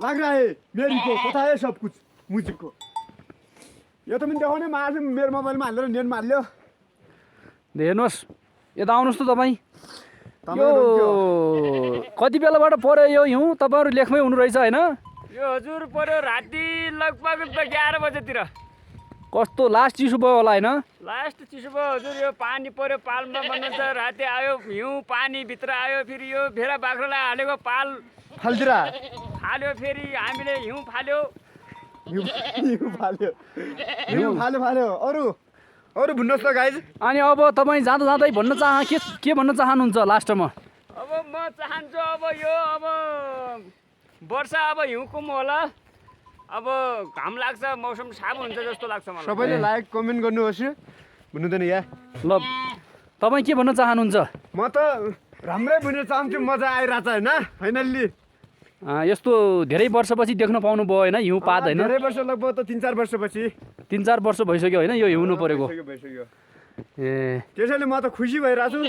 लग रहा है मेरी को पता है सब कुछ मुझको यो त पनि देखाउने आज मेरो मोबाइलमा हालेर नेट मार्ल्यो हेर्नुहोस् यता आउनुहोस् त तपाईँ यो तपाईँ कति बेलाबाट पर्यो यो हिउँ तपाईँहरू लेखमै हुनु रहेछ होइन यो हजुर पर्यो राति लगभग 11 बजेतिर कस्तो लास्ट चिसो भयो होला होइन लास्ट चिसो भयो हजुर यो पानी पर्यो पालमा बन्नुहुन्छ राति आयो हिउँ पानी भित्र आयो फेरि यो भेडा बाख्रालाई हालेको पाल फाल्दिरा फाल्यो फेरि हामीले हिउँ फाल्यो हिउँ फाल्यो अरू भन्नुहोस् त गाइज अनि अब तपाईँ जाँदा जाँदै भन्न के भन्न चाहनुहुन्छ लास्टमा अब म चाहन्छु अब यो अब वर्षा अब हिउँ कुम होला अब घाम लाग्छ मौसम साफ हुन्छ जस्तो लाग्छ मलाई सबैले लाइक कमेन्ट गर्नुहोस् भन्नुहुँदैन या ल तपाईँ के भन्न चाहनुहुन्छ म त राम्रै बुझ्न चाहन्छु मजा आइरहेछ होइन फाइनल्ली यस्तो धेरै वर्षपछि देख्न पाउनु भयो होइन हिउँ पात होइन धेरै वर्ष लगभग त 3-4 वर्षपछि 3-4 वर्ष भइसक्यो होइन यो हिउँ परेको भइसक्यो ए त्यसैले म त खुसी भइरहेछु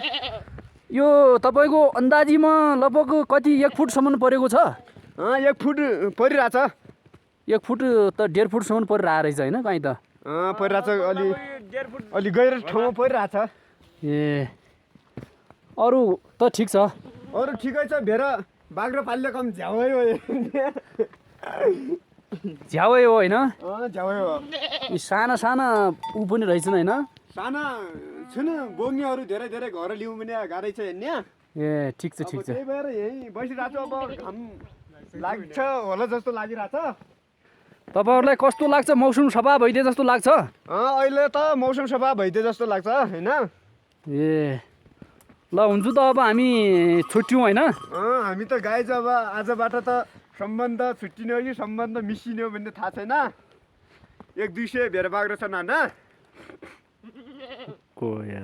यो तपाईँको अन्दाजीमा लगभग कति 1 फुटसम्म परेको छ 1 फुट परिरहेछ 1 फुट त 1.5 फुटसम्म परिरहेको रहेछ होइन कहीँ त परिरहेछ अलि 1.5 फुट अलि गहिरो ठाउँमा परिरहेछ ए अरू त ठिक छ अरू ठिकै छ भेरा बाख्रा पाल्ने काम झ्याउै हो झ्याउै हो होइन झ्याउै हो यी साना साना ऊ पनि रहेछन् होइन साना छन् बोग्नेहरू धेरै धेरै घर लिउँ भने गाह्रै छ हेर्ने ए ठिक छ ठिक छ त्यही भएर यहीँ बसिरहेको छु अब घाम लाग्छ होला जस्तो लागिरहेछ तपाईँहरूलाई कस्तो लाग्छ मौसम सफा भइदिए जस्तो लाग्छ अहिले त मौसम सफा भइदिए जस्तो लाग्छ होइन ए ल हुन्छ त अब हामी छुट्यौँ होइन हामी त गाइज अब आजबाट त सम्बन्ध छुट्टिने हो कि सम्बन्ध मिसिने हो भन्ने थाहा छैन 1-200 भेर बाख्रा छन् होइन को